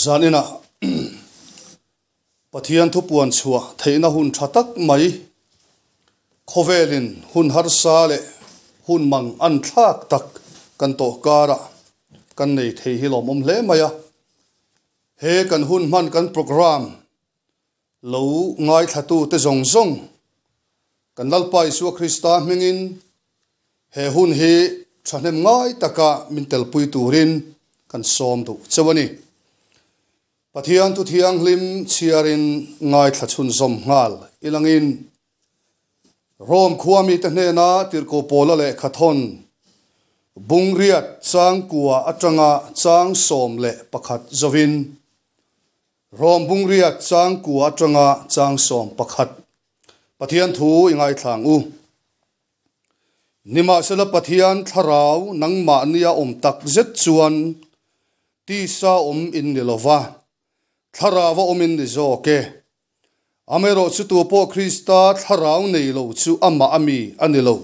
Zaninah Pathian thupuan chhuah theihna hun tha tak mai khawvelin hun harsa leh hun mang an thlak tak kan tawh karah kan nei thei hi lawmawm hle mai a. He kan hun hman kan programme lo ngaithlatute zawng zawng kan Lalpa Isua Krista hmingin he hun hi thahnem ngai taka min telpui turin kan sawm duh cheu a ni. Pathian thu thianghlim chhiarin ngaithla chhunzawm nghal ilangin Rome khua mite hnena Tirhkoh Paula lehkhathawn Bungriat changkua atanga chang 11 zovin Rome Bungriat changkua atanga chang 11 Pathian thu i ngaithlang u. Nimahsela Pathian thlarau nangmahnia awm tak zet chuan tisa awm in ni lova, thlarau a awm in ni zawk e. Amaherawh chu tu pawh Krista thlarau nei lo chu amah a mi a ni lo.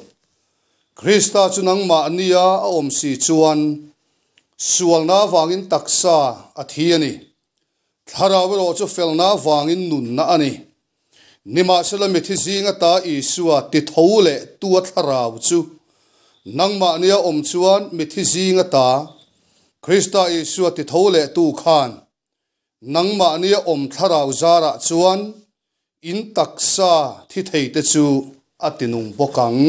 Krista chu nangmahnia a awm si chuan sualna avangin taksa a thi a ni. Thlarau erawh chu felna avangin nunna a ni. Nimahsela mithi zinga ta Isua ti tho leh tua thlarau chu nangmahnia awm chuan mithi zinga ta Krista Isua ti tho leh tu khan nangmahnia awm thlarau zarah chuan in taksa thi thei te chu a ti nung bawk ang.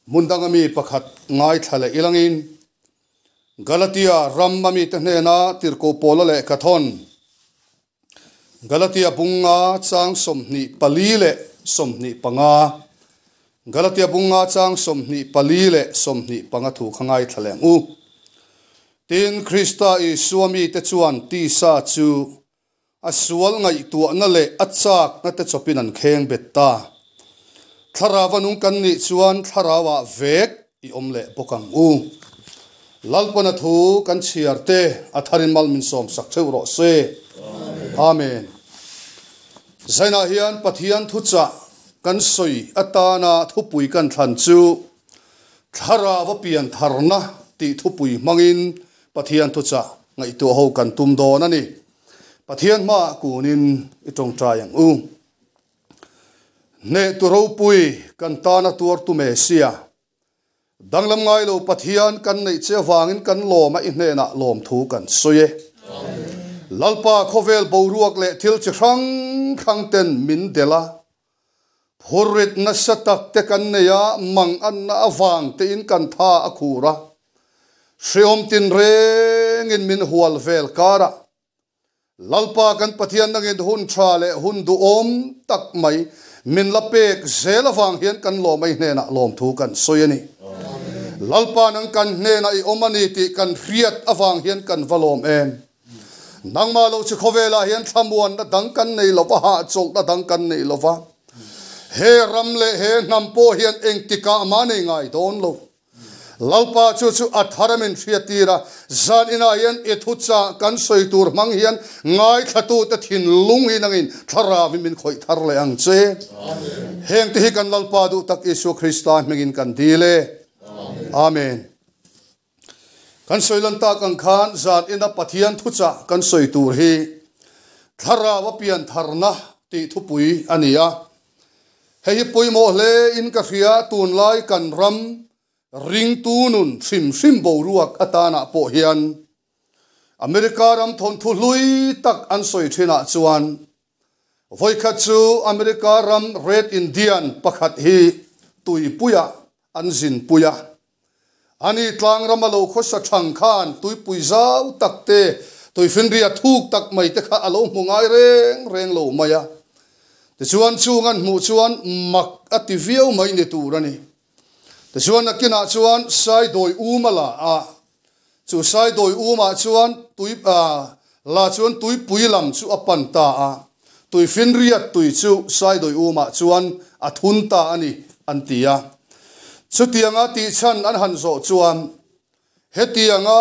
Hmun danga mi pakhat ngaithla leh ilangin Galatia ram a mite hnena Tirhkoh Paula lehkhathawn Galatia bunga chang 24 leh 25 Galatia bunga chang 24 leh 25 thu kha ngaithla leh ang u. Tin, Krista Isua mite chuan tisa chu a sual ngaihtuahna leh a chakna te chawpin an kheng bet ta. Thlarau a nung kan nih chuan thlarauah vek i awm leh bawk ang u. Lalpana thu kan chhiar te a tharin mal min sawm sak theuh rawh se. Amen. Zainah hian Pathian thuchah kan sawi atana thupui kan thlan chu thlarau a pian tharna tih thupui hmangin Pathian thuchah ngaihtuah ho kan tum dawn a ni. Pathian hmaah kunin i tawngtai ang u. Hneh tu ropui kan tana tuar tu Mesia. Danglam ngai lo Pathian kan neih che avangin kan lawm a i hnenah lawm thu kan sawi e. Lalpa khawvel boruak leh thil chi hrang hrang ten min delh a. Phurrit nasa tak te kan nei a, mang anna avang tein kan tha a khur a. Hreawm tinrengin min hual vel karah Lalpa kan Pathian nangin hun tha leh hun duhawm tak mai min la pek zel avang hian kan lawm ai hnenah lawmthu kan sawi a ni. Lalpa nang kan hnenah i awm a ni tih kan hriat avang hian kan va lawm em. Nangmah lo chu khawvelah hian thlamuanna dang kan nei lova, hahchawlhna dang kan nei lova. He ram leh he hnam pawh hian engtikah mah nei ngai dawn lo. Lalpa chu chu a thar a min hriattir a, zan inah hian i thuchah kan sawi tur hmang hian ngaithlatute thinlung hi nangin thlarau in min khawih thar leh ang che. Hengte hi kan Lalpa duh tak Isua Krista hmingin kan dil e. Amen. Kan sawi lan tak ang khan zan ina Pathian thuchah kan sawi tur hi thlarau a pian tharna tih thupui a ni a. Hei hi pawimawh hle in ka hria, tunlai kan ram ringtu nun hrim hrim boruak atanah pawh hian America ram thawnthu hlui tak an sawi thinah chuan vawikhat chu America ram Red Indian pakhat hi tuipuiah an zinpui a. Ani tlangram a lo khawsa thang khan tuipui zau tak te, tuifinria thuk tak mai te kha a lo hmu ngai reng reng lo mai a. Tichuan chung an hmuh chuan mak a ti viau mai ni tur a ni. Tichuan nakinah chuan Saidawi um a la a, chu Saidawi umah chuan tui la chuan tuipui lam chu a pan ta a, tuifinriat tui chu Saidawi umah chuan a thun ta a ni an ti a. Chutianga tihchhan an han zawh chuan hetianga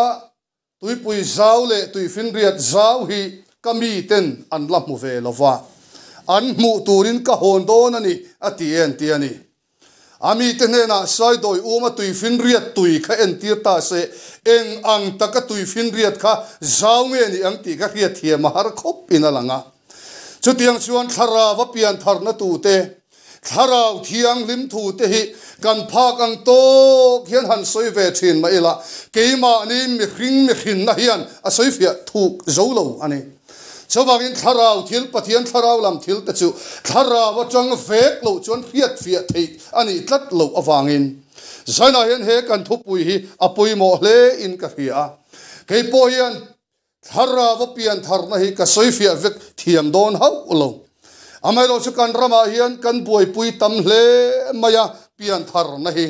tuipui zau leh tuifinriat zau hi ka miten an la hmu ve lova, an hmuh turin ka hawn dawn a ni a ti en ti a ni. A mite hnenah Saidawi uma tuifinriat tui kha entir ta se, eng ang taka tuifinriat kha zau nge ni ang tih ka hriatthiam a har khawp in a lang a. Chutiang chuan thlarau a piantharna tute, thlarau thianghlim thute hi kan phak ang tawk hian han sawi ve thin mah ila, keimahni mihring mihrinna hian a sawifiah thuk zo lo a ni. Chuvangin thlarau thil, Pathian thlarau lam thil te chu thlarau atang vek loh chuan hriatfiah theih a nih tlat loh avangin Zainah hian he kan thupui hi a pawimawh hle in ka hria a. Kei pawh hian thlarau a pian tharna hi ka sawifiah vek thiam dawn hauh lo. Amaherawhchu chu kan ramah hian kan buaipui tam hle mai a pian tharna hi.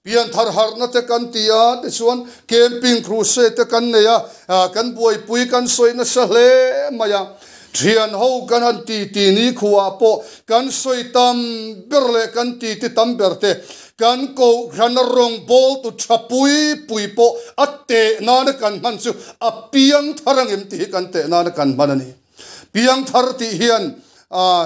Pianthar harhna te kan ti a, tichuan camping crusade te kan nei a, kan buaipui kan sawi nasa hle mai a. Thian ho kan han ti ti ni khuah pawh kan sawi tam ber leh kan ti ti tam ber te, kan kohhrana rawngbawltu tha pui pui pawh a teh nana kan hman chu a piangthar angem tih hi kan teh nana kan hman a ni. Piangthar tih hian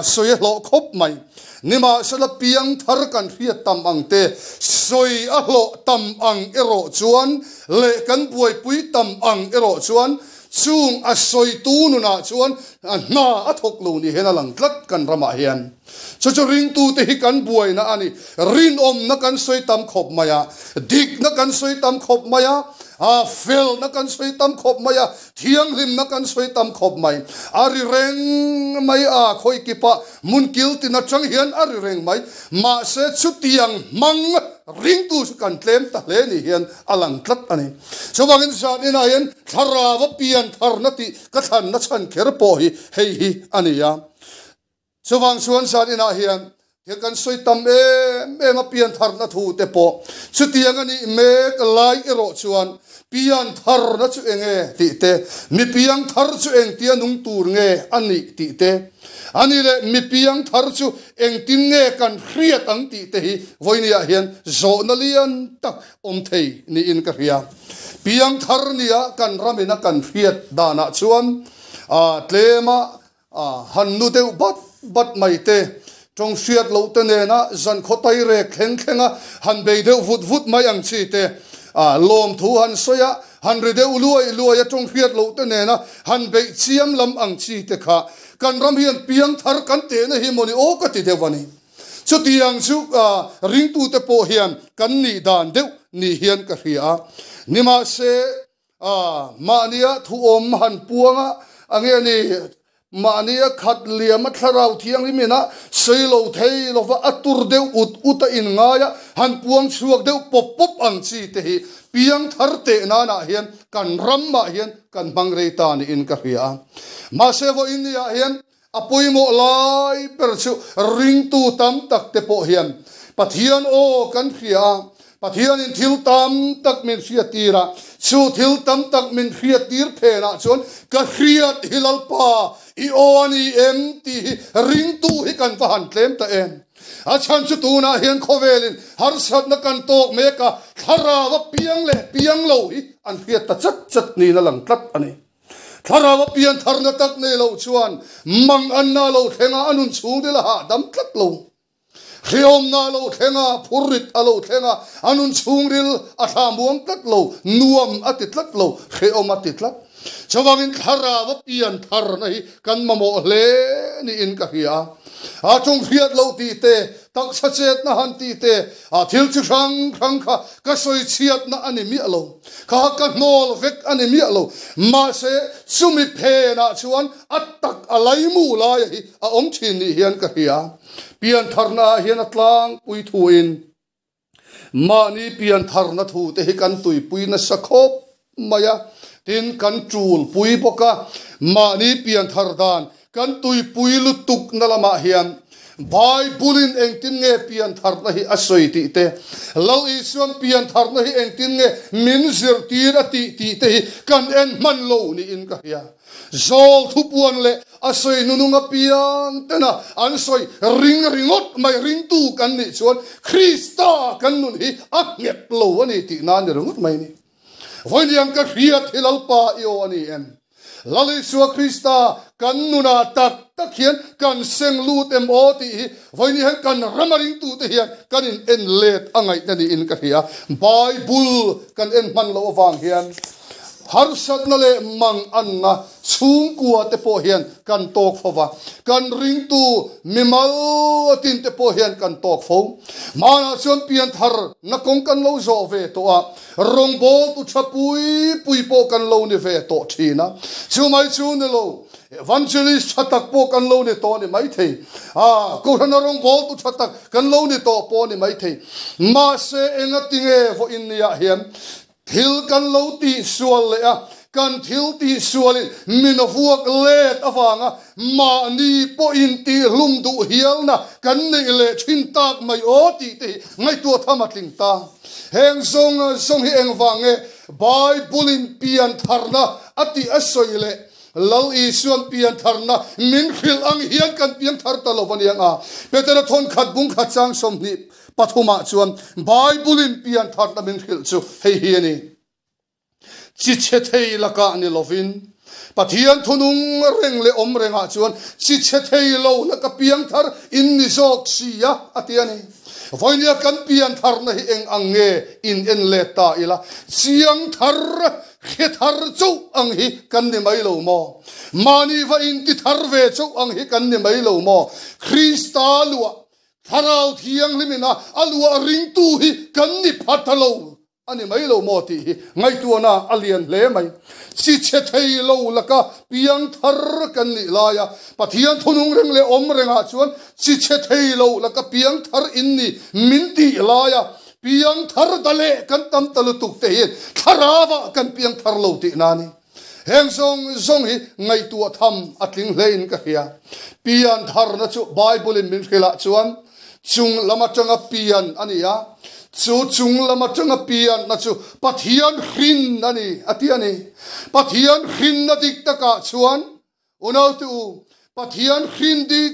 sawi a hlawh khawp mai. Nimahsela piangthar kan hriat tam ang te, sawi a hlawh tam ang erawh chuan leh kan buaipui tam ang erawh chuan chung a sawitu nunah chuan hna a thawk lo ni hian a lang tlat kan ramah hian. Chu chu ringtute hi kan buaina a ni. Rinawmna kan sawi tam khawp mai a, dikna kan sawi tam khawp mai a, felna kan sawi tam khawp mai a, Thianghlimna kan sawi tam khawp mai. A ri reng mai a, khawi kipah hmun kil tin atang hian a ri reng mai. Mahse chutiang hmang ringtu chu kan tlem ta hle ni hian a lang tlat a ni. Chuvangin zan inah hian thlarau a pian tharna tih ka thlanna chhan kher pawh hi hei hi a ni a. Chuvang chuan zan inah hian thil kan sawi tam em em a, piantharna thu te pawh chutiang a nih mek lai erawh chuan piantharna chu eng nge tih te, mi piangthar chu engtia nung tur nge a nih tih te, a ni leh mi piangthar chu engtin nge kan hriat ang tih te hi vawinia hian zawhna lian tak awm thei niin ka hria. Piangthar nia kan ramina kan hriat danah chuan tlema A han nu deuh bat bat mai te, tawng hriat loh te nena zan khaw tai rek thleng thleng a han bei deuh vut vut mai ang chi te, a lawmthu han sawi a, han ri deuh luai luai a tawng hriat loh te nena han beih chiam lam ang chi te kha kan ram hian piangthar kan tehna hi mawni aw ka ti deuh a ni. Chutiang chu ringtute pawh hian kan nih dan deuh ni hian ka hria a. Nimahse. A, mahnia thuawm han puang a, a nge ni, mahnia khat liam a thlarau thianghlim ina sawi lo thei lova a tur deuh ut ut a inngai a, han puang chhuak deuh pawp pawp ang chi te hi piangthar teh nanah hian kan ramah hian kan hmang rei ta niin ka hria a. Mahse vawiin niah hian a pawimawh lai ber chu ringtu tam tak te pawh hian Pathian aw kan hria a, Pathianin thil tam tak min hriattir a, chu thil tam tak min hriattir phenah chuan ka hriat hi Lalpa i aw a ni em tih hi ringtu hi kan va han tlem ta em. A chhan chu tunah hian khawvelin harsatna kan tawk mek a, thlarau a piang leh piang lo hi an hriat ta chat chat niin a lang tlat a ni. Thlarau a pian tharna tak nei loh chuan mang anna lo thleng a, a nun chhungril a hahdam tlat lo. Hrehawmna a lo thleng a, phurrit a lo thleng a, a nun chhungril a thla muang tlat lo, nuam a ti tlat lo, hrehawm a ti tlat. Chuvangin thlarau a pian tharna hi kan mamawh hle niin ka hria a. A ṭawng hriat loh tih te, taksa chetna han tih te, a thil chi hrang hrang kha ka sawi chhiatna a ni miah lo. Kha ka hnawl vek a ni miah lo. Mahse, chumi phenah chuan a tak a laimu laia hi a awm thin nih hian ka hria. Piantharna ah hian a tlangpui thuin mahni piantharna thu te hi kan tuipui nasa khawp mai a, tin kan tulpui bawk a. Mahni pianthar dan Kan tuipui lutukna lamah hian Bible-in engtin nge piantharna hi a sawi tih te, Lal Isuan piantharna hi engtin nge min zirtir a tih tih te hi kan en hman lo niin ka hria. Zawl thupuan leh a sawi nunung apiang tena an sawi ring ringawt mai ringtu kan nih chuan Krista kan nun hi a nghet lo a ni tih nan ni ringawt mai ni. Vawiin ka hriat hi Lalpa i aw a ni em? Lal Isua Krista kan nunah tak tak hian kan seng lut em aw tih hi vawiin hian kan rama ringtute hian kan in en let a ngaihna niin ka hria. Bible kan en hman loh avang hian harsatna leh manganna chhungkua te pawh hian kan tawk fo va, kan ringtu mimal tin te pawh hian kan tawk fo. Hmanah chuan pianthar na kawng kan lo zawh ve tawh a, Rawngbawltu tha pui pui pawh kan lo ni ve tawh thin a, chu mai chu ni lo, evangelist tha tak pawh kan lo ni tawh a ni maithei, a Kohhrana rawngbawltu tha tak kan lo ni tawh pawh a ni maithei. Mahse, engatinge vawiin niah hian thil kan lo tihsual leh a, kan thil tihsualin min vuak let avanga mahni pawhin tihlum duh hialna kan neih leh thin tak mai aw tih te hi ngaihtuah tham a tling ta. Heng zawng zawng hi engvang nge Bible-in piantharna a tih a sawi leh Lal Isuan piantharna min hrilh ang hian kan piangthar ta lo a ni ang a? Petera thawnkhat bungkhat chang 23 ah chuan Bible-in piantharna min hrilh chu hei hi a ni. Chi chhe thei lakah ni lovin, Pathian thunung reng leh awm rengah chuan chi chhe thei lo laka piangthar in ni zawk si a, a ti a ni. Vawinia kan piantharna hi eng ang nge in en let ta ila, chiang thar, hre thar chauh ang hi kan ni mai lo maw? Mahni va inti thar ve chauh ang hi kan ni mai lo maw? Krista luah, Thlarau Thianghlimin a a luah ringtu hi kan ni pha ta lo. A ni mai lo maw tih hi ngaihtuahna a lian hle mai. Chi chhe thei lo laka piang thar kan nih laia Pathian thunung reng leh awm rengah chuan chi chhe thei lo laka piang thar in ni min tih laia piang thar da leh kan tam ta lutuk te hian thlarauah kan piang thar lo tihna a ni. Heng zawng zawng hi ngaihtuah tham a tling hlein ka hria. Pian tharna chu Bible-in min hrilhah chuan chung lam atanga pian a ni a, chu chung lam atanga pianna chu Pathian hrin a ni a ti a ni. Pathian hrinna dik takah chuan unaute u, Pathian hrin dik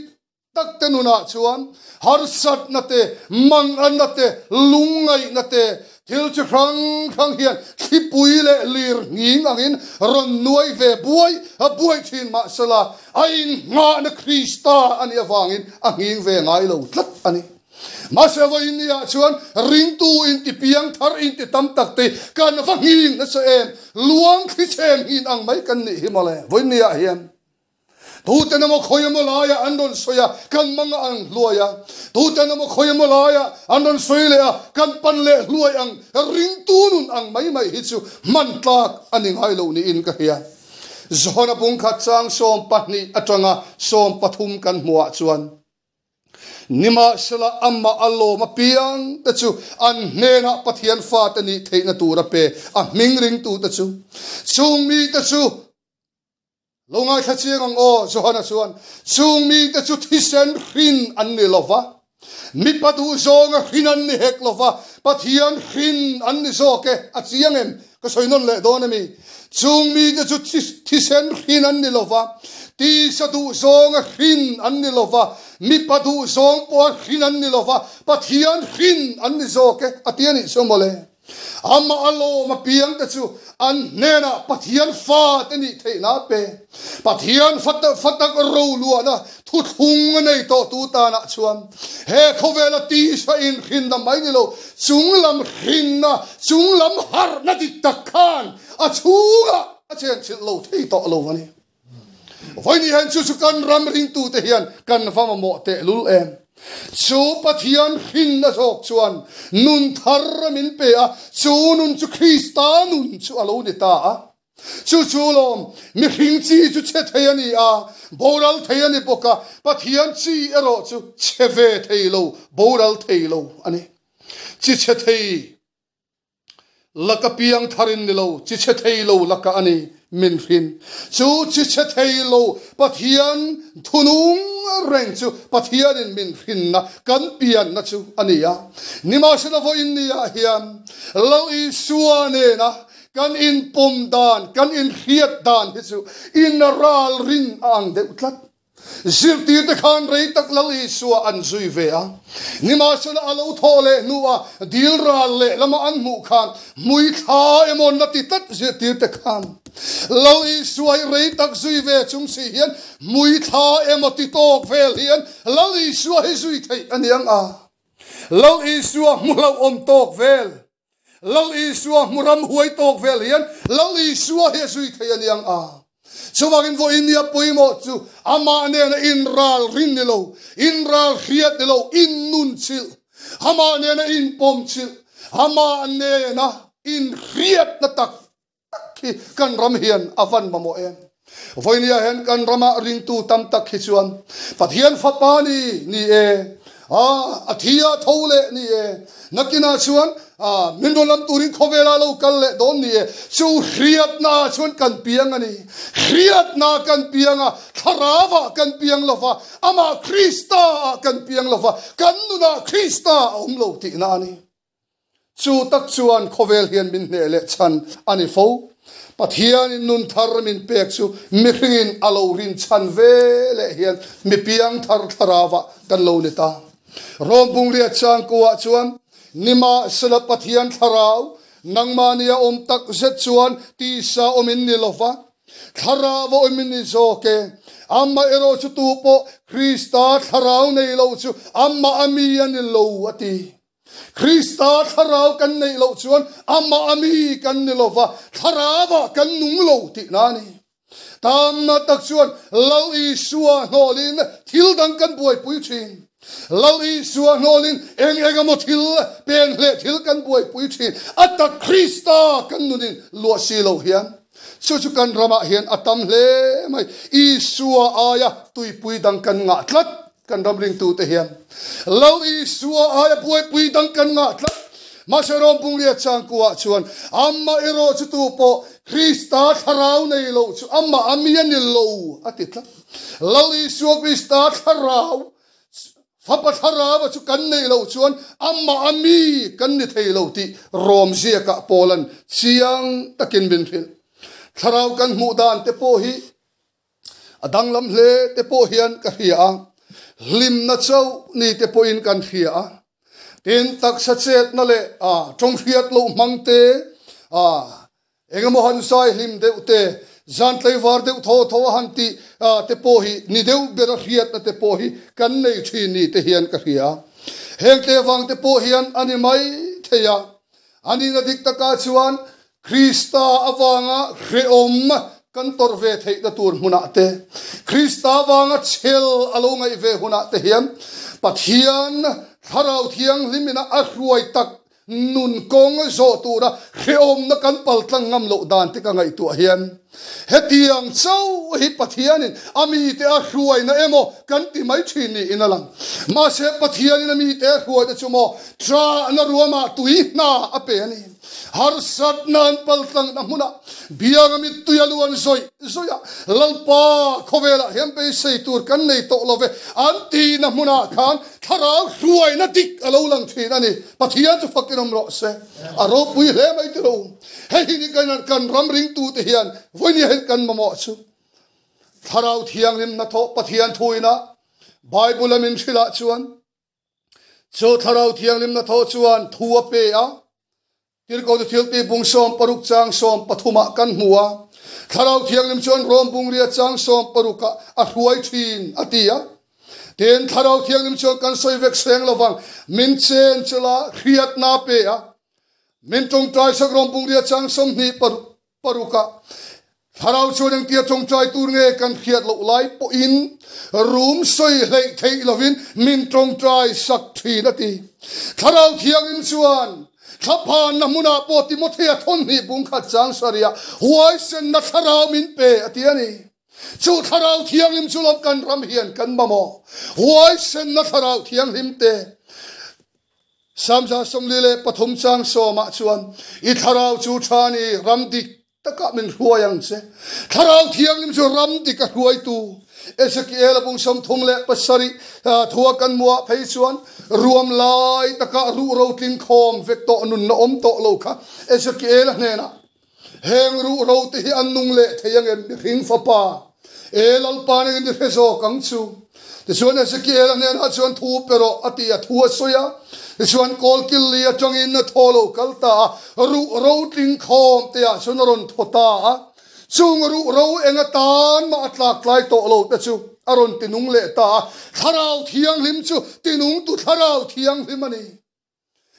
tak te nunah chuan harsatna te, manganna te, lungngaihna te, thil chi hrang hrang hian thlipui leh lir nghing angin rawn nuai ve buai a buai thin mahsela a inngahna Krista a nih avangin a nghing ve ngai lo tlat a ni. Mahse vawiin niah chuan ringtu inti piang thar inti tam tak te kan va nghing nasa em, luang thli chhem nghin ang mai kan nih hi mawle vawiin niah hian. Tuten emaw khawi emaw laiah an rawn sawi a, kan mang a ang hluai a. Tuten emaw khawi emaw laiah an rawn sawi leh a, kan pan leh hluai ang. Ringtu nun ang mai mai hi chu hman tlak a ni ngai lo niin ka hria. Johana bungkhat chang 12 atanga 13 kan hmuhah chuan, Nimahsela amah a lawm apiang te chu an hnenah Pathian fate nih theihna tur a pe, a hming ringtute chu. Chung mite chu Lo ngaithla chiang ang aw, Johana chuan, Chung mite chu thisen hrin an ni lo va, mipa duhzawnga hrin an ni hek lo va, Pathian hrin an ni zawk e, a chiang em? Ka sawi nawn leh dawn a mi. Chung mite chu thisen hrin an ni lo va, tisa duhzawnga hrin an ni lo va, mipa duhzawng pawha hrin an ni lo va, Pathian hrin an ni zawk e, a ti a nih chu mawle. Amah a lawm apiang te chu an hnenah Pathian fate nih theihna a pe. Pathian fa tak roluahna thuthlung a nei tawh tu tanah chuan he khawvela tisa inhrinna mai ni lo, chunglam hrinna, chunglam harhna dik tak khan a chhungah a chenchilh lo thei tawh lo a ni. Vawiin hian chu chu kan ram ringtute hian kan va mamawh tehlul em? Chu Pathian hrinna zawk chuan nun thar min pe a, chu nun chu Krista nun chu a lo ni ta a. Chu chu lawm, mihring chi chu chhe thei a ni a, boral thei a ni bawk a, Pathian chi erawh chu chhe ve thei lo, boral thei lo a ni. Chi chhe thei. Laka piang thar in ni lo, chi chhe thei lo laka a ni min hrin. Chu chi chhe thei lo Pathian thunung reng chu Pathianin min hrinna, kan pianna chu a ni a. Nimahsela vawiin niah hian Lal Isua nena kan inpawm dan, kan inhriat dan hi chu in ral rin a ang deuh tlat. Zirtirte khan rei tak Lal Isua an zui ve a. Nimahsela a lo thawh leh hnuah dil ral leh lama an hmuh khan hmui thla emaw na ti tlat zirtirte khan Lal Isua hi rei tak zui ve chung si hian hmui thla emaw ti tawk vel hian Lal Isua hi zui theih a ni ang a. Lal Isua hmu hlauhawm tawk vel, Lal Isua hmu ram huai tawk vel hian Lal Isua hi a zui thei a ni ang a. Chuvangin vawiin nia pawimawh chu amah nena inral rin ni lo, inral hriat ni lo, innunchilh, amah nena inpawmchilh, amah nena inhriatna tak tak hi kan ram hian a van mamawh em? Vawinia hian kan rama ringtu tam tak hi chuan Pathian fapa ni ni e, a a thi a tho leh ni e, nakinah chuan a min rawn lam turin khawvela lo kal leh dawn ni e, chu hriatna ah chuan kan piang a ni. Hriatna kan piang a, thlarauah kan piang lo va, amah Krista ah kan piang lo va, kan nunah Krista a awm lo tihna a ni. Chu tak chuan khawvel hian min hneh leh chhan a ni fo. Pathianin nun thar min pek chu mihringin a lo rin chhan ve leh hian mi piang thar thlarauah kan lo ni ta. Rom Bungriat changkuah chuan, Nimahsela Pathian thlarau nangmahnia awm tak zet chuan tisa awmin ni lova, thlarau a awmin ni zawk e. Amaherawh chu tu pawh Krista thlarau nei lo chu amah a mi a ni lo, a ti. Krista thlarau kan neih loh chuan amah a mi kan ni lo va, thlarauah kan nung lo tihna a ni. Tamna tak chuan Lal Isua hnawlin thil dang kan buaipui thin. Lal Isua hnawlin eng eng emaw thil pen hleh thil kan buaipui thin. A tak Krista kan nunin luah si lo hian chu chu kan ramah hian a tam hle mai. Isua aia tuipui dang kan ngah tlat. Kan ram ringtute hian Lal Isua aia buaipui dang kan ngah tlat. Mahse Rom Bungria changkuah chuan amah erawh chu tu pawh Krista thlarau nei lo chu amah a mi a ni lo a ti tlat. Lal Isua Krista thlarau, Fapa thlarau a chu kan neih loh chuan amah a mi kan ni thei lo tih Rom ziakah Paula'n chiang takin min hrilh. Thlarau kan hmuh dan te pawh hi A danglam hle te pawh hian ka hria a, hlimna chauh ni te pawhin kan hria a. Tin, taksa chetna leh a tawnghriat loh hmang te, a engemaw han zai hlim deuh te, zan tlaivar deuh thaw thaw a han tih te pawh hi ni deuh bera hriatna te pawh hi kan nei thin ni te hian ka hria a. Heng te vang te pawh hian a ni mai thei a. A nihna dik takah chuan Krista avanga hrehawm kan tawrh ve theihna tur hmunah te, Krista avanga chhel a lo ngaih ve hunah te hian Pathian Thlarau Thianghlimina a hruai tak nun kawng zawh tura hrehawmna kan paltlang ngam loh dan te ka ngaihtuah hian hetiang chauh hi Pathianin a mite a hruaina emaw kan ti mai thin niin a lang. Mahse Pathianin a mite a hruaina chu maw Ṭahna ruamah tui hna a pe a ni. Harsatna an paltlangna hmunah bianga mittui a luan zawih zawih a, Lalpa, khawvelah hian beisei tur kan nei tawh lo ve, an tihna hmunah khan thlarau hruaina dik a lo lang thin a ni. Pathian chu fakin awm rawh se. A ropui hle mai tilo. Hei hi ni kan ram ringtute hian vawinia hian kan mamawh chu. Thlarau Thianghlim hnathawh Pathian thuina Bible-a min hrilhah chuan, Chu Thlarau Thianghlimna thaw chuan thu a pe a, Tirhkohtu Thiltih bung 16 chang 13 ah kan hmu a, Thlarau Thianghlim chuan Rom bung ria chang 16 ah a hruai thin a ti a. Tin, Thlarau Thianghlim chuan kan sawi vek seng lovang, min chen chula hriatna a pe a, min tawngtai sak Rom bung ria chang 26 Parukah, Thlarau chuan engtia tawngtai tur nge kan hriat loh lai pawhin rum sawi hleih theih lovin min tawngtai sak thin a ti. Thlarau Thianghlim chuan thlaphanna hmunah pawh Timothea thawmhnih bungkhat chang sarihah huaisenna thlarau min pe a ti a ni. Chu Thlarau Thianghlim chu lawm kan ram hian kan mamawh huaisenna Thlarau Thianghlim te. Psalm 143 chang sawmah chuan, I thlarau chu tha ni, ram dik takah min hruai ang che. Thlarau Thianghlim chu ram dik a hruaitu. Ezekiel a bung 37 thua kan hmuah phei chuan, ruam lai takah ruh ro tling khawm vek tawh nunna awm tawh lo kha Ezekiel a hnenah, Heng ruh ro te hi an nung leh thei ang em? Mihring fapa. E Lalpa nangin i hre zawk ang chu. Tichuan Ezekiel-a hnenah chuan thu pe rawh a ti a, thu a sawi a. Tichuan kawlkil li atangin a thaw lo kal ta a, ruh ro tling khawm te ah chuan a rawn thaw ta a. Chung ruh ro eng atan mah a tlak tlai tawh lo te chu a rawn tinung leh ta a, Thlarau Thianghlim chu tinungtu Thlarau Thianghlim a ni.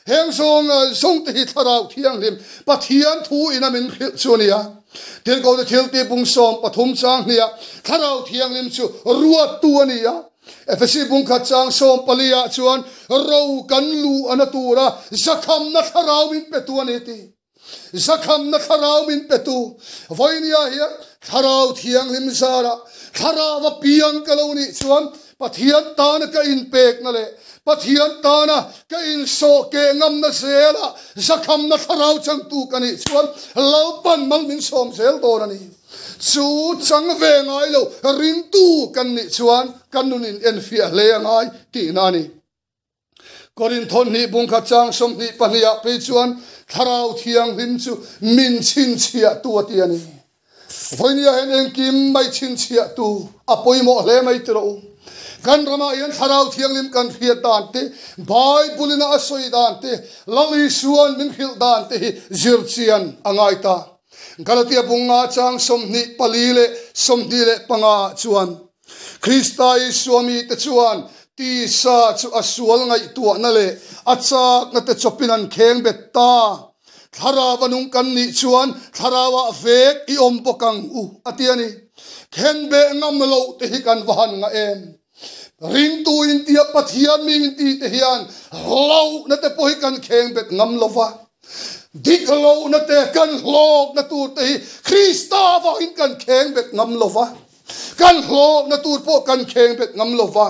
Heng zawng zawng te hi Thlarau Thianghlim Pathian thu in a min hrilh chu a ni a. Tirhkohte thiltih bung 13 chang hniah Thlarau Thianghlim chu ruattu a ni a. Efesi bung khat chang 14 ah chuan ro kan luh a na tura zakhamna Thlarau min petu a ni ti. Zakhamna Thlarau min petu vawinia hian Thlarau Thianghlim zarah Thlarau a piang ka lo nih chuan Pathian tana ka inpekna leh Pathian tana ka insawh keh ngamna zelah zakhamna Thlarau changtu ka nih chuan Lalpan mal min sawm zel dawn a ni. Chu chang ve ngai lo ringtu kan nih chuan kan nun in enfiah hle a ngai tihna a ni. Korinth hnih bungkhat chang 22 ah phei chuan Thlarau Thianghlim chu min chhinchhiahtu a ti a ni. Vawinia hian engkim mai chhinchhiahtu a pawimawh hle mai ti rawh u. Kan ramah hian Thlarau Thianghlim kan hriat dan te, Bible in a sawi dan te, Lal Isuan min hrilh dan te hi zir chian a ngai ta. Galatia bunga chang 24 leh 25 ah chuan Krista Isua mite chuan tisa chu a sual ngaihtuahna leh a chakna te chawpin an kheng bet ta. Thlarau a nung kan nih chuan thlarauah vek i awm bawk ang u, a ti a ni. Khenbeh ngam loh te hi kan va han ngah em? Ringtu intia Pathian mi inti te hian hlauhna te pawh hi kan kheng bet ngam lo va. Dik lohna te kan hlawkna tur te hi Krista avangin kan kheng bet ngam lo va. Kan hlawkna tur pawh kan kheng bet ngam lo va,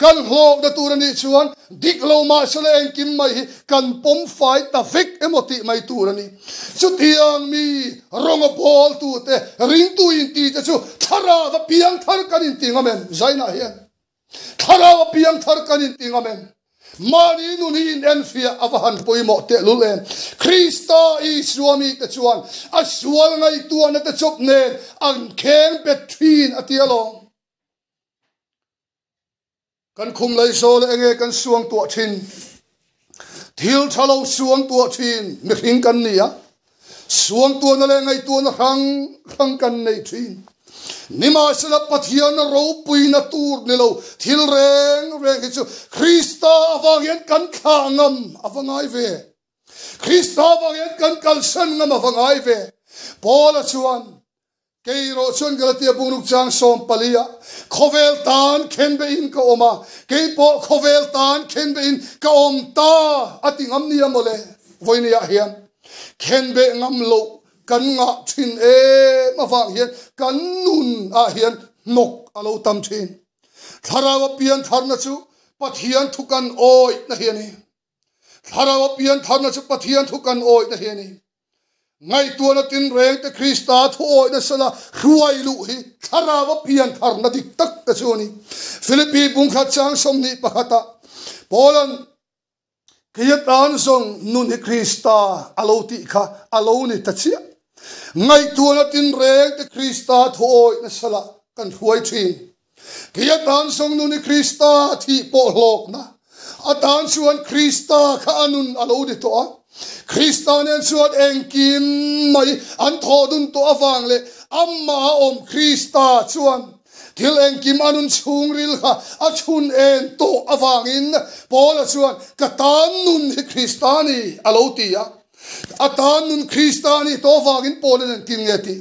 kan hlawkna tur a nih chuan dik lo mahsela engkim mai hi kan pawm fai ta vek emaw tih mai tur a ni. Chutiang mi rawnga bawltute, ringtu intite chu thlarau a piang thar kan inti ngam em? Zainah hian thlarau a piang thar kan inti ngam em? Mahni nun hi in enfiah a va han pawimawh tehlul em? Krista Isua mite chuan a sual ngaihtuahna te chawp nen an kheng bet thin a ti alawm. Kan khum lei zawl enge kan suang tuah thin? Thil tha lo suang tuah thin mihring kan ni a. Suangtuahna leh ngaihtuahna hrang hrang kan nei thin. Nimahsela Pathian ropuina tur ni lo thil reng reng hi chu Krista avang hian kan thlah ngam a va ngai ve. Krista avang hian kan kalsan ngam a va ngai ve. Paula chuan Kei erawh chuan Galatia bungruk chang 14 ah khawvel tan khenbehin ka awm a, kei pawh khawvel tan khenbehin ka awm ta a ti ngam nia mawle. Vawinia hian khenbeh ngam loh kan ngah thin em avang hian kan nun ah hian hnawk a lo tam thin. Thlarau a pian tharna chu Pathian thu kan awihna hi a ni. Thlarau a pian tharna chu Pathian thu kan awihna hi a ni. Ngaihtuahna tinreng te Krista thu awihna sala hruai luh hi thlarau a pian tharna dik tak te chu a ni. Philippi bungkhat chang 21 ah Paula'n Kei atan zawng nun hi Krista a lo tih kha a lo ni ta chiah. Ngaihtuahna tinreng te Krista thu awihna sala kan hruai thin. Kei atan zawng nun hi Krista thih pawh hlawkna atan chuan Krista kha a nun a lo ni tawh a. Krista nen chuan engkim mai an thawh dun tawh avang leh amah a awm Krista chuan thil engkim a nun chhungril kha a chhun en tawh avangin Paula chuan ka tan nun hi Krista ni a lo ti a. A tan nun Krista nih tawh avangin Paul in engtin nge tih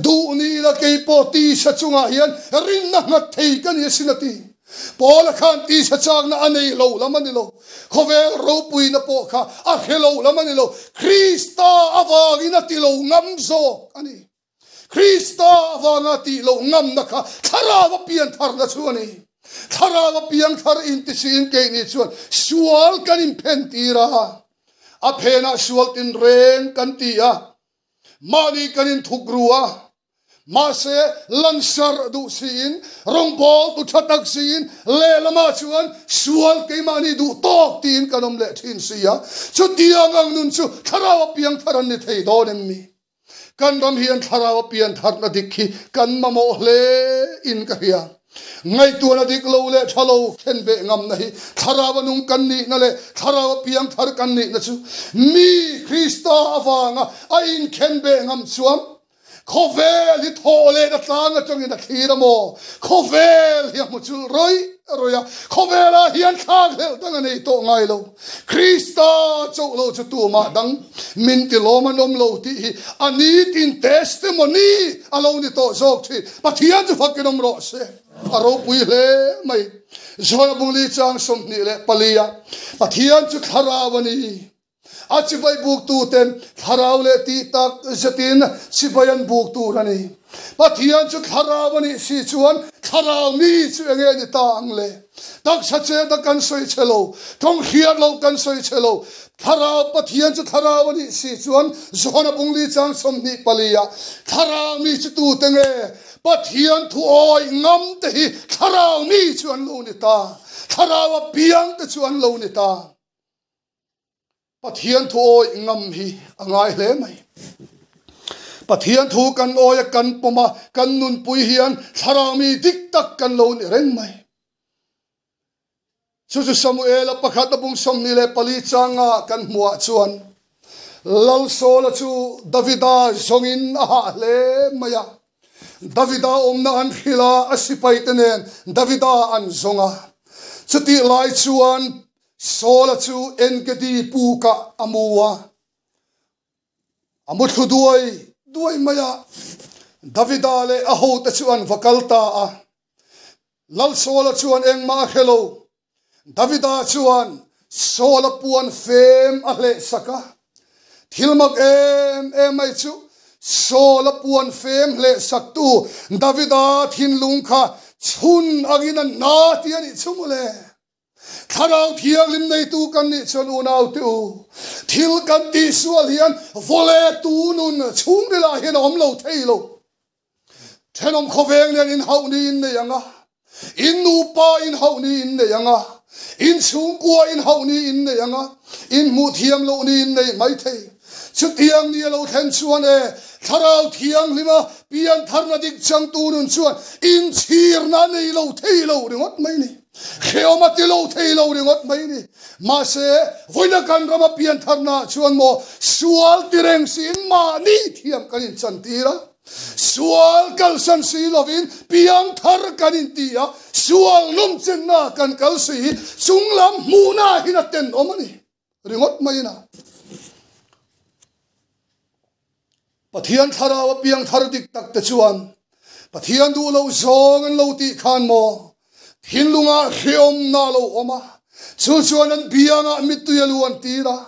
duh ni ila kei pawh tisa chungah hian rinna nghat thei ka ni asin a ti. Paul a khan tisa chakna a nei lo lam a ni lo. Khawvel ropuina pawh kha a hre lo lam a ni lo. Krista avangin a ti lo ngam zawk a ni. Krista avanga tih loh ngamna kha thlarau a pian tharna chu a ni. Thlarau a piang thar intisiin keini chuan sual kan inphen tir a. A phenah sual tinreng kan ti a, mahni kan inthuk ru a. Mahse, lansarh duh siin, rawngbâwl tu ṭha tak siin, lehlamah chuan sual keimahni duh tâwk tiin kan awm leh ṭhin si a. Chutiang ang nun chu thlarau a piang thar an ni thei dawn em mi? Kan ram hian thlarau a pian tharna dik hi kan mamawh hle in ka hria. Ngaihtuahna dik lo leh tha lo thlen beh ngamna hi thlarau a nung kan nihna leh thlarau a piang thar kan nihna chu mi Krista avanga a inkhen beh ngam chuan Khawvel hi thawh leh na tlang atangin a thlir a maw? Khawvel hi a hmu chulh rawih rawih a, khawvelah hian thlak hlelh dang a nei tawh ngai lo. Krista chauh lo chu tumah dang min ti lawm an awm lo tih hi a nitin testimony a lo ni tawh zawk thin. Pathian chu fakin awm rawh se. A ropui hle mai. Johana Bungli chang 24 ah Pathian chu thlarau a ni. A chibai buktuten thlarau leh tih tak zetin chibai an buk tur a ni. Pathian chu thlarau a nih si chuan thlarau mi chu eng nge ni ta ang le? Taksa chet a kan sawi che lo, tawng hriat lo kan sawi che lo. Thlarau, Pathian chu thlarau a nih si chuan Johana Bungli chang 24 ah thlarau mi chu tute nge? Pathian thu awih ngam te hi thlarau mi chu an lo ni ta. Thlarau a piang te chu an lo ni ta. Pathian thu awih ngam hi a ngai hle mai. Pathian thu kan awi a kan pawm a, kan nunpui hian thlarau mi dik tak kan lo ni reng mai. Chu chu Samuela pakhat a bung 24 changa kan hmuah chuan Lal Saula chu Davida zawngin a hah hle mai a. Davida awmna an hrilh a, a sipaite nen Davida an zawng a. Chutih lai chuan Saula chu Engedi pukah a mu a, a mu thlu duai duai mai a. Davida leh a hote chu an va kal ta a. Lal Saula chuan engmah a hre lo. Davida chuan Saula puan fem a hleh sak a. Thil mak em em mai chu Saula puan fem hleh saktu Davida thinlung kha chhun angin a na ti a nih chu mawle. Thlarau Thianghlim neitu kan nih chuan unau te u, thil kan tihsual hian vawle tu nun chhungrilah hian a awm lo thei lo. Thenawm khawveng nen inhauh ni in nei ang a, in nupa inhauh ni in nei ang a, in chhungkua inhauh ni in nei ang a, in hmuh thiam loh ni in nei mai thei. Chutiang ni a lo thlen chuan e, Thlarau Thianghlima piantharna dik changtu nun chuan inchhirna a nei lo thei lo ringawt mai ni. Hreawm a ti lo thei lo ringawt mai ni. Mahse, vawiina kan rama piantharnaah chuan maw sual ti reng siin mahni thiam kan inchantir a, sual kalsan si lovin piangthar kan inti a, sual nawmchenna kan kal si hi chunglam hmuhna hin a tenawm a ni ringawt mai ina. Pathian thlarau a piangthar dik tak te chuan Pathian duh lo zawng an lo tih khan maw thinlungah hreawmna a lo awm a, chu chuan an biangah mittui a lu an tir a,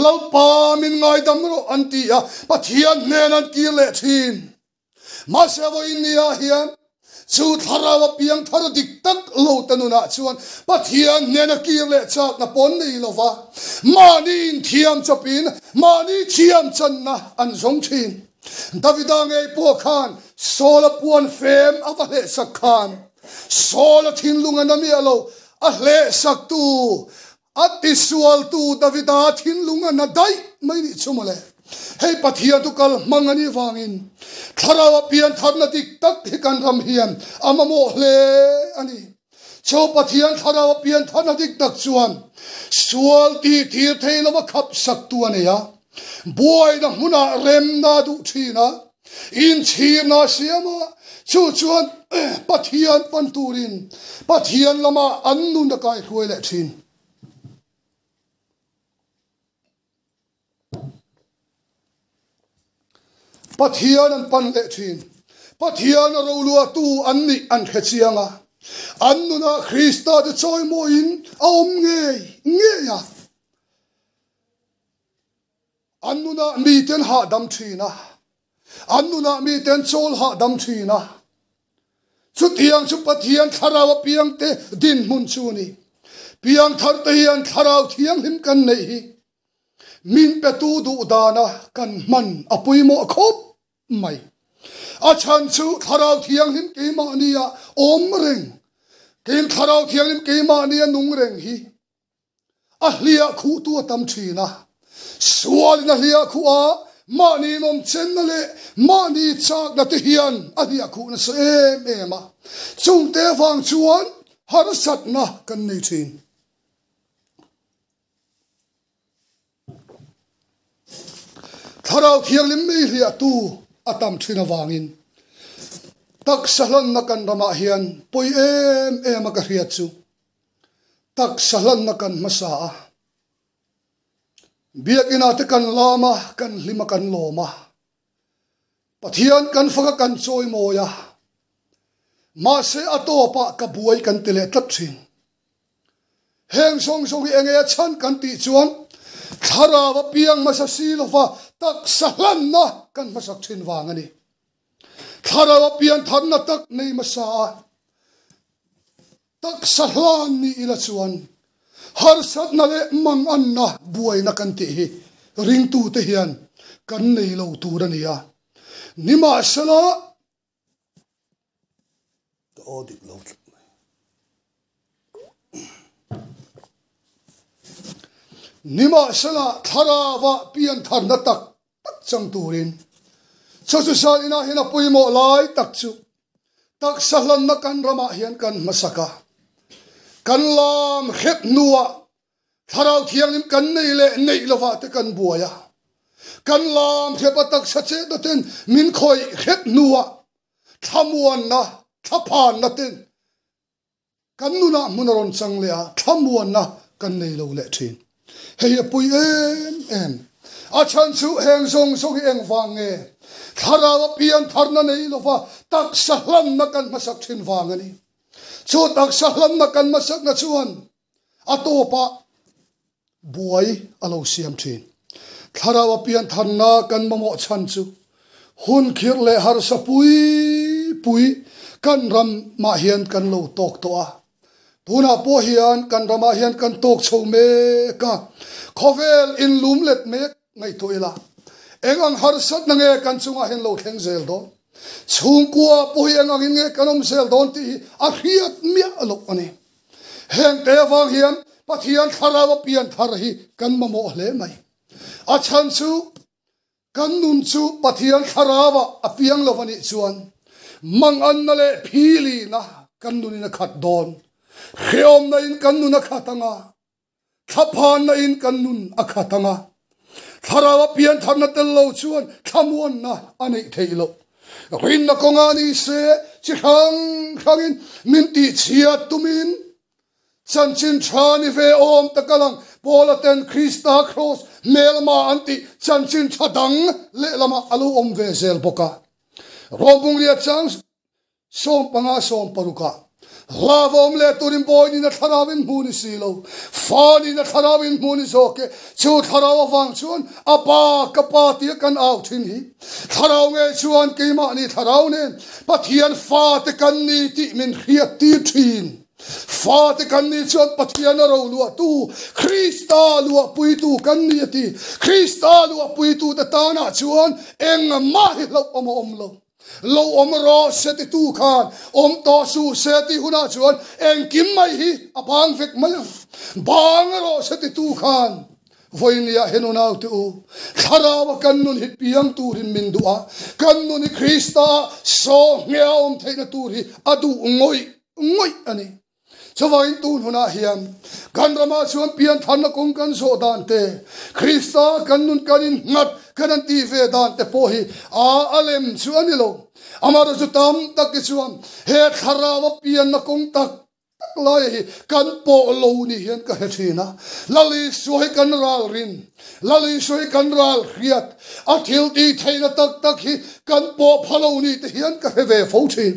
Lalpa min ngaidam rawh an ti a, Pathian hnen an kir leh thin. Mahse vawiin niah hian chu thlarau a piangthar dik tak lo ta nunah chuan Pathian hnena kir leh chakna pawn nei lova mahni inthiam chawpin mahni thiam channa an zawng thin. Davida ngei pawh khan Saula puan fem a va hlehsak khan Saula thinlung a na miah lo, a hlehsaktu A tisualtu Davida thinlung a na daih mai nih chu mawle. Hei Pathian chu kal hmang a nih vangin Thlarau a piantharna dik tak hi kan ram hian a mamawh hle a ni. Chu Pathian Thlarau a piantharna dik tak chuan sual tih tir thei lova khap saktu a nei a, buaina hmunah remna a duh thin a, inchhirna a siam a, chu chuan Pathian pan turin Pathian lamah an nun a kaihruai leh thin. Pathian an pan leh thin. Pathian a roluahtu an nih an hre chiang a, an nunah Krista te chawimawiin a awm ngei ngei a. An nunah miten hahdam thin a, an nunah miten chawl hahdam thin a. Chutiang chu Pathian thlarau a piangte dinhmun chu a ni. Piangthar te hian thlarau thianghlim kan neih hi min petu duh dana kan hman a pawimawh khawp mai. A chhan chu thlarau thianghlim keimahnia awm reng, keim thlarau thianghlim keimahnia nung reng hi A hliah khuhtu a tam thin a, sualin a hliah khuh a, Mahni nawmchenna leh mahni chakna te hian a hliahkhuh nasa em em a, chungte avang chuan harsatna kan nei thin. Thlarau Thianghlim mei hliahtu a tam thin avangin taksa hlanna kan ramah hian pawi em em a ka hriat chu taksa hlanna kan hmasa a. Biakinn te kan lam a, kan hlim a, kan lawm a. Pathian kan fak a, kan chawimawi a. Mahse a tawpah ka buai kan ti leh tlat thin. Heng zawng zawng hi enge a chhan kan tih chuan thlarau a piang hmasa si lova taksa hlanna kan hmasak thin vang a ni. Thlarau a pian tharna tak nei hmasa a. Taksa hlan ni ila chuan harsatna leh manganna buaina kan tih hi ringtute hian kan nei lo tur a ni a. Nimahsela, ka aw dik lo tlat mai. Nimahsela, thlarauah piantharna tak tak chang turin Chawchusal inah hian a pawimawh lai tak chu taksa hlanna kan ramah hian kan hmasak a, kan lam hrep hnuah thlarau thianghlim kan nei leh neih lovah te kan buai a, kan lam hrep a taksa chetna ten min khawih hrep hnuah thlamuanna, thlaphanna ten Kan nunah hmun a rawn chang leh a, thlamuanna kan nei lo leh thin. Hei hi a pui em em. A chhan chu heng zawng zawng hi engvang nge? Thlarau a pian tharna nei lova taksa hlanna kan hmasak thin vang a ni. Chu taksa hlanna kan hmasakna chuan a tawpah buai a lo siam thin. Thlarau a pian tharna kan mamawh chhan chu hun khirh leh harsa pui pui kan ram mah hian kan lo tawk tawh a. Tunah pawh hian kan ramah hian kan tawk chho mek a, khawvel inlum let mek ngaihtuah ila eng ang harsatna nge kan chungah hian lo thleng zel dawn? Chhungkua pawh hi eng angin nge kan awm zel dawn tih hi a hriat miah loh a ni. Heng te avang hian Pathian thlarau a pian thar hi kan mamawh hle mai. A chhan chu kan nun chu Pathian thlarau ah a piang lo a nih chuan manganna leh philina kan nunin a khat dawn. Hreawmna in kan nun a khat anga, thlaphanna in kan nun a khat anga, thlarau a pian tharna tel lo chuan thlamuanna a neih theih loh. Rinna kawnga ni se chi hrang hrangin min tihchhiat tumin chanchin tha ni ve awm tak a lang. Paula ten Krista kraws hmelma an tih chanchin tha dang lehlamah a lo awm ve zel bawk a. Rawmbunglia chang 15 16 ah Hlauhawm leh turin bawi nihna thlarau in hmu ni si lo, fa nihna thlarau in hmu ni zawk e. Chu thlarau avang chuan a pa, ka pa tia kan au thin hi. Thlarau nge chuan keimahni thlarau nen Pathian fate kan ni tih min hriat tir thin. Fate kan nih chuan Pathian a ro luahtu, Krista luahpuitu kan ni a ti. Krista luahpuitute tanah chuan engmah hi hlauhawm a awm lo. Lo awm rawh se titu khan awm tawh suh se tih hunah chuan engkim mai hi a bang vek mai ang. Bang rawh se titu khan vawinia he nunau te u, Thlarau a kan nun hi piang turin min duh a, kan nun hi Krista saw ngheh a awm theihna tur hi a duh ngawih ngawih a ni. Chuvangin tun hunah hian kan ramah chuan piantharna kawng kan zawh dan te, Krista kan nun kan innghat kan an tih ve dan te pawh hi a a lem chu a ni lo. Amaherawhchu chu tam tak hi chuan he thlarau a pianna kawng tak tak laia hi kan pawh lo ni hian ka hre thin a. Lal Isua hi kan ral rin, Lal Isua hi kan ral hriat, a thil tih theihna tak tak hi kan pawh pha lo ni te hian ka hre ve fo thin.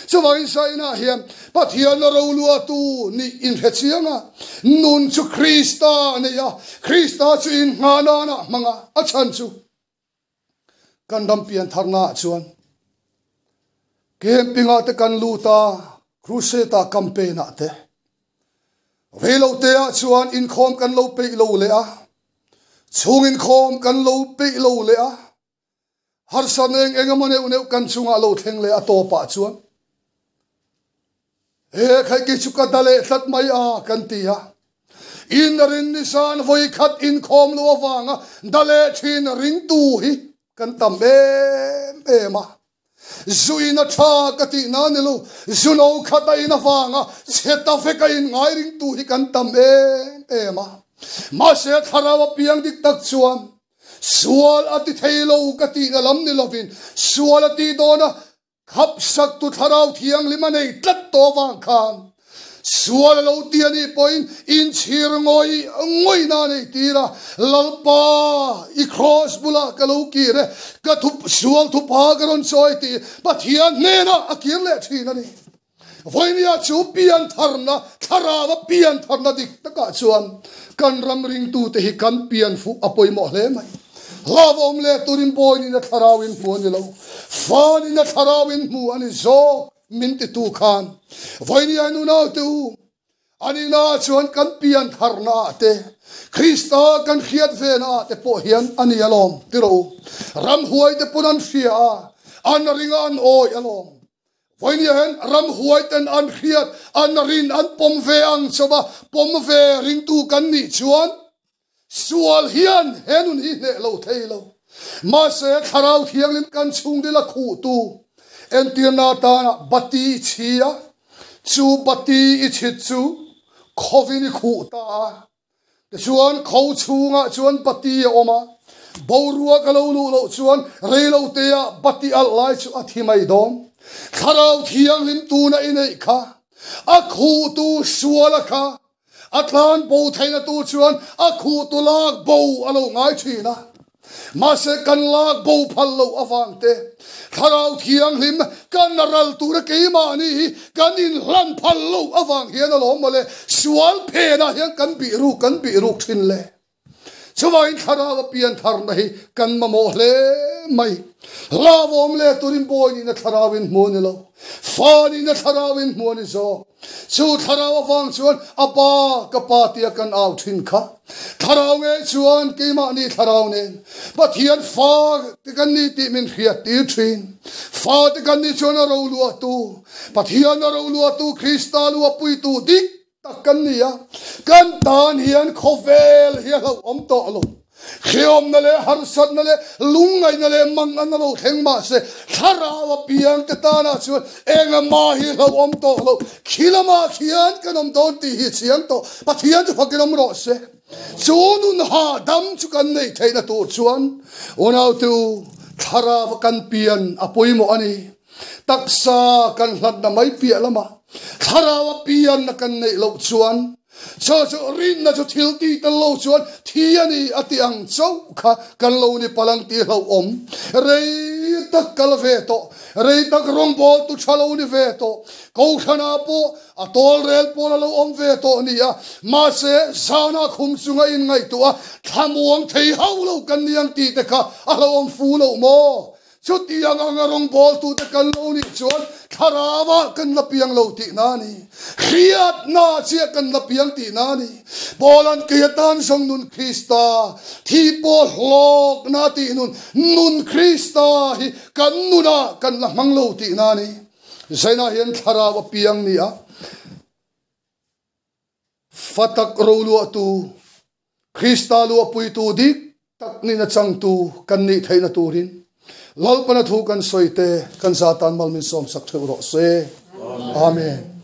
Chuvangin Sainah hian Pathian a roluahtu nih inhre chiang a, nun chu Krista a nei a, Krista chu inngah nana hmang a, a chhan chu kan ram pian tharnaah chuan camping-ah te kan lut a, crusade-ah campaign-ah te reiloteah chuan inkhawm kan lo peih lo leh a, chhung inkhawm kan lo peih lo leh a, Harsatna eng eng emaw neuh neuh kan chungah lo thleng leh a tawpah chuan he khai kei chu ka da leh tlat mai a kan ti a. In rin nisan vawi khat inkhawm lo avanga da leh thin ringtu hi. kan tam em em a. Zu in a tha ka tih na ni lo, zu no khat a in avanga chhe ta vek a in ngai ringtu hi kan tam em em a. Mahse thlarau a piang dik tak chuan sual a ti thei lo ka tihna lam ni lovin sual a tih dawn a Khapsak tu Thlarau Thianghlim a nei tlat tawh avang khan sual a lo ti a nih pawhin inchhir ngawih ngawihna a nei tir a, Lalpa, i kraws bulah ka lo kir e, ka thu sual thupa ka rawn chawi tih Pathian hnenah a kir leh thin a ni. Vawinia chu piantharna, Thlarau a piantharna dik takah chuan kan ram ringtute hi kan pian fuh a pawimawh hle mai. Hlauhawm leh turin Bawiin a thlarauin hmu a ni lo, Fanin a thlarauin hmu a ni zawk min titu khan Vawinia nunaute u, a nihnaah chuan kan pian tharnaah te, Krista kan hriat venaah te pawh hian a ni alawm ti rawh u. Ramhuaite pawn an hria a, an ring a an awih alawm. Vawinia hian ramhuaiten an hriat, an rin, an pawm ve ang chauh a, pawm ve ringtu kan nih chuan Sual hian he nun hi hneh lo thei lo. Mahse, Thlarau Thianghlim kan chhungril a khuhtu entirna atana bati i chhi a, chu bati i chhit chu khawin i khuh ta a. Tichuan, kho chhungah chuan bati a awm a, boruak a lo luh loh chuan reiloteah bati alh lai chu a thi mai dawn. Thlarau Thianghlim tuna i neih kha, a khuhtu suala kha A tlan bo theihna tur chuan a khuhtu lak bo a lo ngai thin a. Mahse kan lak bo phal loh avang te, Thlarau Thianghlim kan ral tura keimahni hi kan inhlan phal loh avang hian alawm mawle sual phenah hian kan bih ruk kan bih ruk thin le. Chuvangin thlarau a pian tharna hi kan mamawh hle mai. Hlauhawm leh turin bawi nihna thlarauin hmu a ni lo, fa nihna thlarauin hmu a ni zawk. Chu thlarau avang chuan a pa ka pa tia kan au thin kha. Thlarau ngei chuan keimahni thlarau nen Pathian fa te kan ni tih min hriat tir thin. Fa te kan nih chuan a roluahtu, Pathian a roluahtu Krista luahpuitu dik tak kan ni a, kan tan hian khawvel hi a hlauhawm tawh lo. Hreawmna leh harsatna leh lungngaihna leh manganna lo thleng mah se, thlarau a piang te tanah chuan engmah hi hlauhawm tawh lo. Khi lamah khian kan awm dawn tih hi chiang tawh. Pathian chu fakin awm rawh se. Chu nun hahdam chu kan neih theihna tur chuan unautu thlarau a kan pian a pawimawh a ni. Taksa kan hlatna mai piah lamah thlarau a pianna kan neih loh chuan chu chu rinna chu thil tih tel lo chuan thi a ni a tih ang chauh kha kan lo ni palang tih hlauhawm rei tak kal ve tawh, rei tak rawngbawl tu tha lo ni ve tawh, Kohhranah pawh a tawl rel pawl a lo awm ve tawh ni a, mahse zanah khum chunga inngaihtuah a thlamuang thei hauh lo kan ni ang tih te kha a hlauhawm fu loh maw? Chutiang anga rawngbawltute kan lo nih chuan thlarauah kan la piang lo tihna a ni. Hriatna chiah kan la piang tihna a ni. Paula'n kei atan zawng nun Krista, thi pawh hlawkna tih nun, nun Krista hi kan nunah kan la hmang lo tihna a ni. Zainah hian thlarau a piang ni a. Fa tak roluahtu, Krista luahpuitu dik tak nihna changtu kan nih theihna turin Lalpana thu kan sawi te kan zatan mal min sawmsak theuh rawh se. Amen.